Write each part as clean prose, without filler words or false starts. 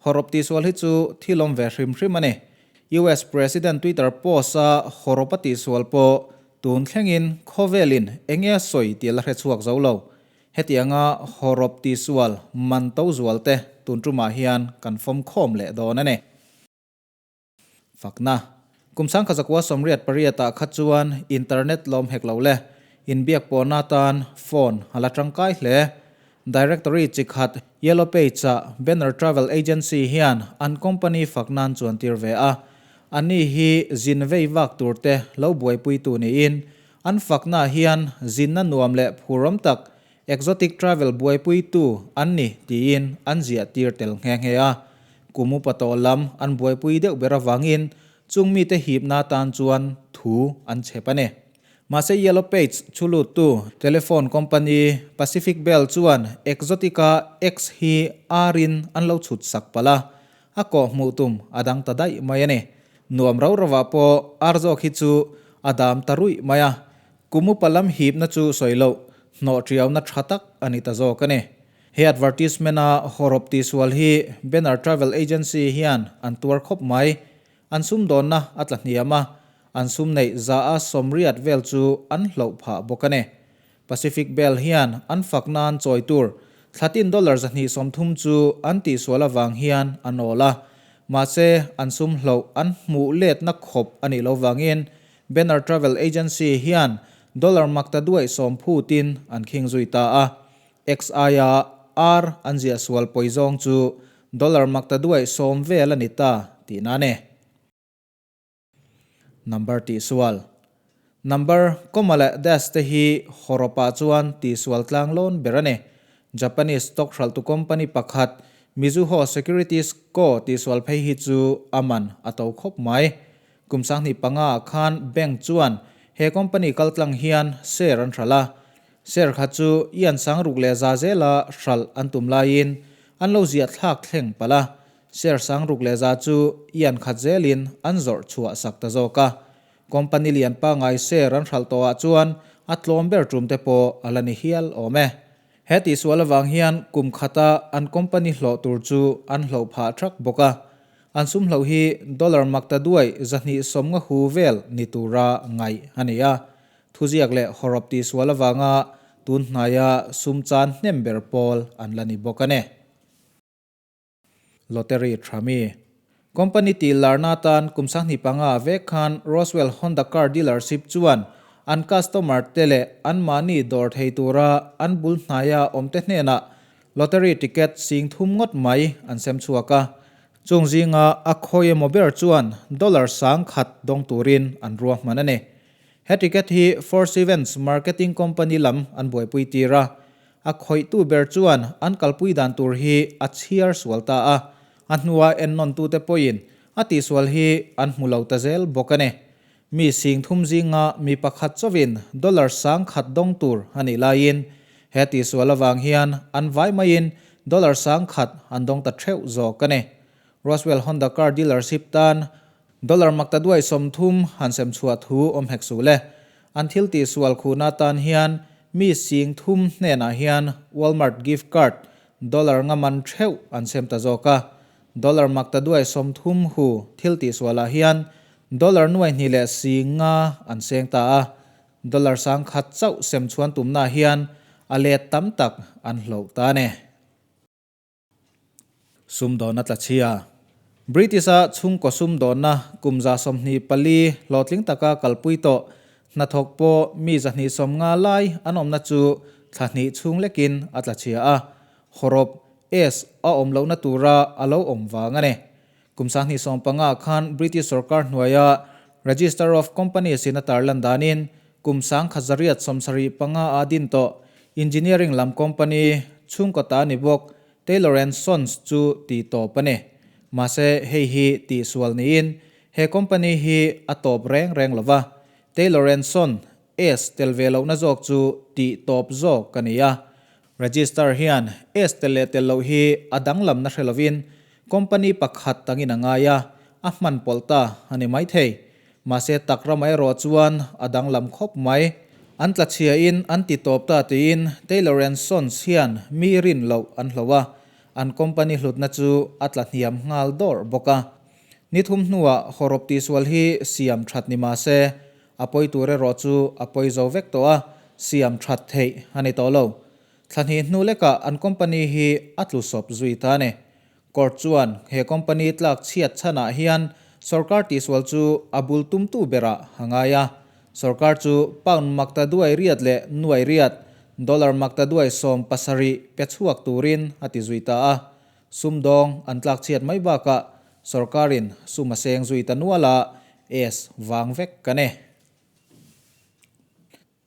Hawrawp tihsual hi chu thil awm ve hrim hrim a ni. US President Twitter post-a hawrawp a tihsual pawh tun thlengin khawvelin enge a sawi tih a la hre chhuak zo lo. Hetianga hawrawp tihsual man to zual te tun tumah hian kan fawm khawm leh dawn a ni. Fakna. Kum sangkha zakua 88 ah kha chuan internet lawm hek lo le. Inbiak pawhna atan phone a la tangkai hle. Directory chi khat Yellow Page ah Banner Travel Agency hian an company fakna an chuan tir ve a. Ani hi zin vei vak tur te lo buaipuitu niin an fakna hian zinna nuam leh phurawm tak Exotic Travel buaipuitu an ni tiin an ziah tir tel nghe nghe a. Kum upa tawh lam an buaipui deuh ber avangin chung mite hipna atan chuan thu an chhep a ni. Mahse Yellow Page chhu luttu telephone company Pacific Bell chuan Exotica X hi R-in an lo chhut sak palh a, a kawh hmuh tum a dang ta daih mai a ni. Nuam rau rovah pawh R zawk hi chu a dam ta ruih mai a, Kum upa lam hipna chu sawi loh, hnawh tiauna tha tak a ni ta zawk a ni. He advertisement-a hawrawp tihsual hi Banner Travel Agency hian an tuar khawp mai. An sumdawnna a tla hniam a, an sum neih za a 80 vel chu an hloh phah bawk a ni. Pacific Bell hian an fak nan chawi tur thlatin dollar 230 chu an tihsual avang hian a nawl a, mahse an sum hloh an hmuh letna khawp a nih lo vangin Banner Travel Agency hian dollar makta duaih sawm phutin an khing zui ta a, XI-a R an ziah sual pawi zawng chu dollar makta duaih sawm vel a ni ta tihna a ni. Number tihsual. Number, comma leh dash te hi hawrawpah chuan tihsual tlang lawn ber a ni. Japanese stock hralhtu company pakhat Mizuho Securities Co. Tihsual phei hi chu a man a to khawp mai. Kum 2005 ah khan bank chuan he company kaltlang hian share an hralh a, share kha chu ian 6100 zela hralh an tum laiin an lo ziah thlak thleng palh a, share 6100 chu ian khat zelin an zawrh chhuah sak ta zawk a. Company lian pangai share an hralh tawhah chuan a tlawm ber tum te pawh a la ni hial awm e. He tihsual avang hian kum khata an company hlawh tur chu an hloh phah thak bawk a. An sum hloh hi dollar makta duai 250 hu vel ni tura ngaih a ni a. Thuziak leh hawrawp tihsual avanga tun hnaia sum chan hnem ber pawl an la ni bawk a ni. Lottery tha mi. Company tih larna atan kum 2005 vek khan Roswell Honda Car Dealership chuan an customer te leh anmahni dawr thei tura an bul hnaia awmte hnenah lottery ticket 3000 ngawt mai an sem chhuak a. Chung zinga a khawi emaw ber chuan dollar 1000 dawng turin an ruahman a ni. He ticket hi Four Sevens Marketing Company lam an buaipui tir a. A khawihtu ber chuan an kalpui dan tur hi a chhiar sual ta a, a hnua ennawntute pawhin a tihsual hi an hmu lo ta zel bawk a ni. Mi 3000 zinga mi pakhat chauhin dollar 1000 dawng tur a nih laiin he tihsual avang hian an vai maiin dollar 1000 an dawng ta theuh zawk a ni. Roswell Honda Car Dealership tan dollar makta duai 30 han sem chhuah thu awm hek suh le. An thil tihsual khuhna tan hian mi 3000 hnenah hian Walmart gift card dollar nga man theuh an sem ta zawk a. Dollar makta duai 30 hu thil tihsualah hian dollar nuai hnih leh 50 an seng ta a. Dollar 1000 chauh sem chhuan tumna hian a let tam tak an hloh ta a ni. Sumdawnna tla chhia. British-a chhungkaw sumdawnna kum 24 hlawhtling taka kalpui tawh hnathawk pawh mi 250 lai an awmna chu thla hnih chhung lekin a tla chhia a, hawrawp S a awm lohna tura a lo awm vang a ni. Kum 2015 khan British sorkar hnuaia Register of Companies in a tarlan danin kum 1975 a din tawh engineering lam company chhungkaw ta ni bawk Taylor and Sons chu tih tawp a ni. Mahse hei hi tihsual niin he company hi a tawp reng reng lova, Taylor and Son S tel ve lohna zawk chu tih tawp zawk a ni a. Register hian S tel leh tel loh hi a danglamna hre lovin company pakhat tangin a ngai a, a hman pawlh ta a ni maithei. Mahse tak ramah erawh chuan a danglam khawp mai. An tla chhiain an ti tawp ta tiin Taylor and Sons hian mi rin loh an hlo a. an company hlutna chu a tla hniam nghal dawrh bawk a. Ni thum hnuah hawrawp tihsual hi siam that ni mah se, a pawi tur erawh chu a pawi zo vek tawh a, siam that theih a ni tawh lo. Thla hnih hnu lekah an company hi a tlu sawp zui ta a ni. Court chuan he company tlak chhiat chhanah hian sorkar tihsual chu a bul tumtu berah a ngai a. Sorkar chu pound makta duai riat leh nuai riat, dollar makta duai 70 pe chhuak turin a ti zui ta a. Sumdawng an tlak chhiat mai bakah sorkarin sum a seng zui ta nual a, es vang vek kan e.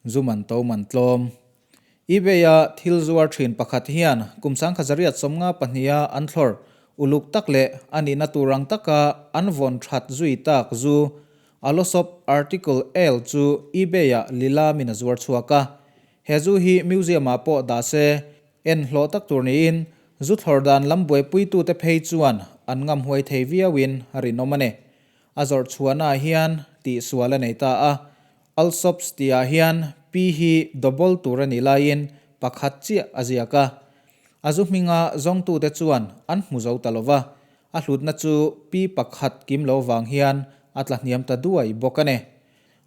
Zu man to man tlawm. eBay-a thil zuar thin pakhat hian kum 1952-a an thlawr uluk tak leh a nihna tur ang taka an vawn that zui tak zu Alosop Article Ale chu eBay-ah lilamin a zuar chhuak a. He zu hi museum-ah pawh dah se, en hlawh tak tur niin zu thlawr dan lam buaipuitute phei chuan an ngam huai thei viauin a rinawm a ni. A zawrh chhuahnaah hian tihsual a nei ta a, Allsops tihah hian P hi double tur a nih laiin pakhat chiah a ziak a. A zu hminga zawngtute chuan an hmu zo ta lo va, a hlutna chu P pakhat kim lo vang hian a tla hniam ta duai bawk a ni.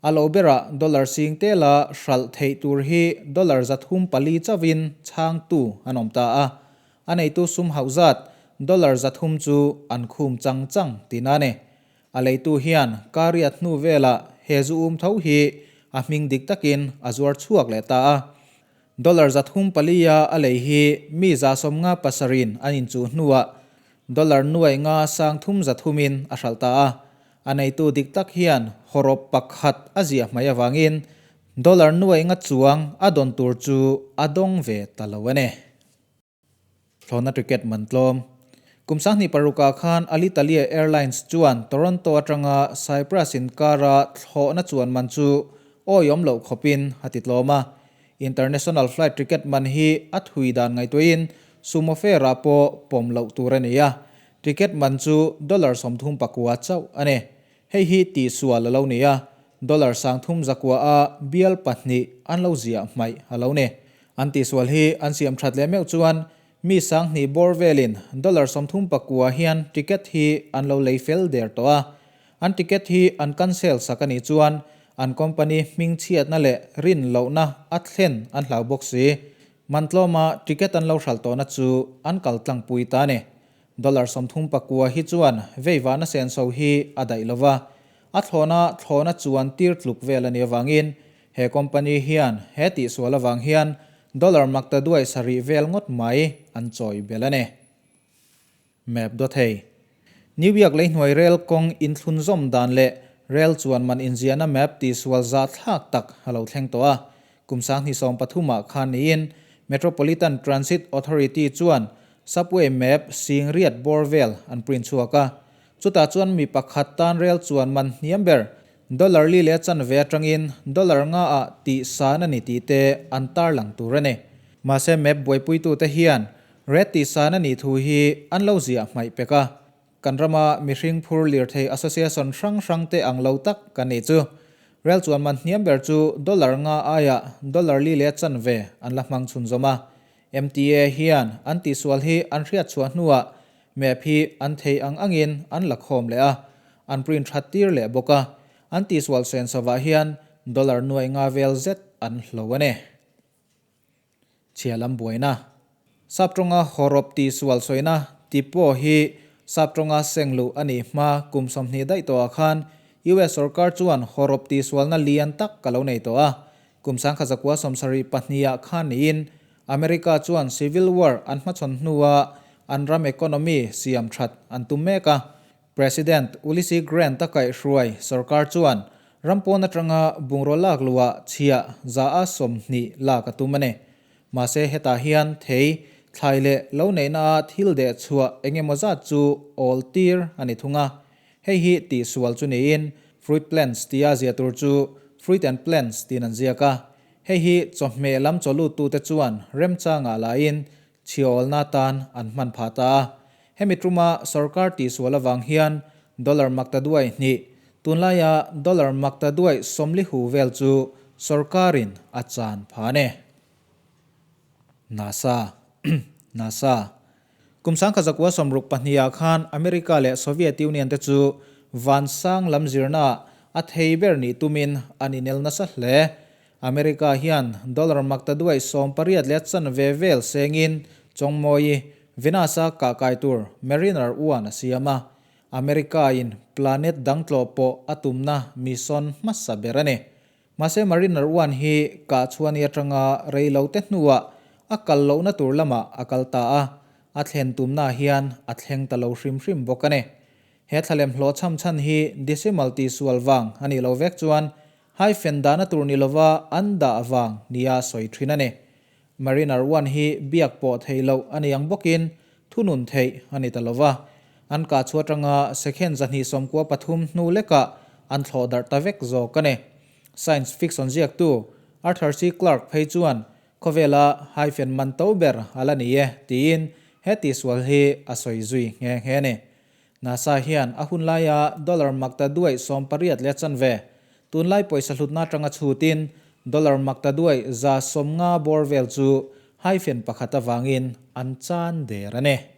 A lo berah dollar sing tela hralh theih tur hi dollar 304 chauhin chhangtu an awm ta a. A neitu sum hauh zat dollar 300 chu an khum chang chang tihna a ni. A leitu hian kariat hnu velah he zu um tho hi a hming dik takin a zuar chhuak leh ta a. Dollar 304-a a lei hi mi 57%-in an inchuh hnuah dollar 5,300-in a hralh ta a. A neitu dik tak hian hawrawp pakhat a ziah hmai avangin dollar 500 chuang a dawn tur chu a dawng ve ta lo a ni. Thlawhna ticket man tlawm. Kum 2006-ah khan Alitalia Airlines chuan Toronto atanga Cyprus inkara thlawhna chuan man chu awiawm loh khawpin a ti tlawm a. International flight ticket man hi a thui dan ngaihtuahin sumo fare-ah pawh pawm loh tur a ni a. Ticket man chu dollar 39 chauh a ni. Hei hi tihsual a lo ni a, dollar 309 a bial pahnih an lo ziah hmaih a lo ni. An tihsual hi an siam that leh meuh chuan mi 2000 bawr velin dollar 39 hian ticket hi an lo lei fel der tawh a. An ticket hi an cancel sak a nih chuan an company hming chhiatna leh rin lohna a thlen an hlau bawk si. Man tlawma ticket an lo hralh tawhna chu an kal tlangpui ta a ni. Dollar 39 hi chuan veivahna senso hi a daih lova, a thlawhna thlawhna chuan tir tluk vel a nih avangin he company hian he tihsual avang hian dollar makta duai sarih vel ngawt mai an chawi belh a ni. Map daw thei. New York leihnuai rel kawng inthlunzawm dan leh rel chuan man inziahna map tihsual zah thlak tak a lo thleng tawh a. Kum 2013-ah khan niin Metropolitan Transit Authority chuan Subway map 80,000 bawr vel an print chhuak a. Chutah chuan mi pakhat tan rel chuan man hniam ber dollar li leh chanve atangin dollar nga ah tih san a ni tih te an tarlang tur a ni. Mahse map buaipuitute hian red tih san a nih thu hi an lo ziah hmaih pek a. Kan rama mihring phur lirthei association hrang hrang te ang lo tak kan nih chu. Rel chuan man hniam ber chu dollar nga aiah dollar li leh chanve an la hmang chhunzawm a. MTA hian an tihsual hi an hriat chhuah hnuah map hi an thei ang angin an la khawm leh a, an print that tir leh bawk a. An tihsual sen sovah hian dollar 500 vel zet an hlo a ni. Chhia lam buaina. Saptawnga hawrawp tihsual sawina ti pawh hi Saptawnga seng luh a nih hma kum 20 daih tawhah khan US sorkar chuan hawrawp tihsualna lian tak ka lo nei tawh a. Kum 1972-ah khan niin America chuan Civil War an hmachhawn hnua an ram economy siam that an tum mek a. President Ulysses Grant a kaihhruai sorkar chuan ram pawn atanga bungraw lak luhah chhiah 20% lak a tum a ni. Mahse hetah hian thei, thlai leh lo neihna a thil deh chhuah eng emaw zat chu awl tir a ni thung a. Hei hi tihsual chu niin fruit plants tia zia tur chu fruit and plants tiin an ziak a. Hei hi chawhmeh lam chawluttute chuan remchangah lain chhiawlna tan an hman phah ta a. Hemi tuma sorkar tihsual avang hian dollar makta duai hnih, tunlaia dollar makta duai 40 hu vel chu sorkarin a chan phah a ni. NASA NASA. Kum 1962 ah khan America leh Soviet Union te chu vansang lam zirnaah a thei ber nih tumin an inel nasa hle. America hian dollar maktaduai 18 leh chanve vel sengin Chawngmawi, Venus-a kahkai tur Mariner 1 a siam a. America-in planet dang tlawh pawh a tumna mission hmasa ber a ni. Mahse Mariner 1 hi kah chhuani atanga rei lo te hnuah a kal lohna tur lamah a kal ta a, a thlen tumna hian a thleng ta lo hrim hrim bawk a ni. He thlalem hlawhchham chhan hi decimal tihsual vang a nih lo vek chuan hyphen dahna tur ni lova an dah vang nia sawi thin a ni. Mariner 1 hi biak pawh theih loh a ni ang bawkin thunun theih a ni ta lova. An kah chhuah atanga second 293 hnu lekah an thlawh darh ta vek zawk a ni. Science fiction ziaktu Arthur C. Clarke phei chuan khawvela hyphen man to ber a la ni e tiin he tihsual hi a sawi zui nghe nghe a ni. NASA hian a hun laia dollar makta duai 18 leh chanve, tunlai pawisa hlutna atanga chhutin dollar makta duai 150 bawr vel chu hyphen pakhat avangin an chan der a ni.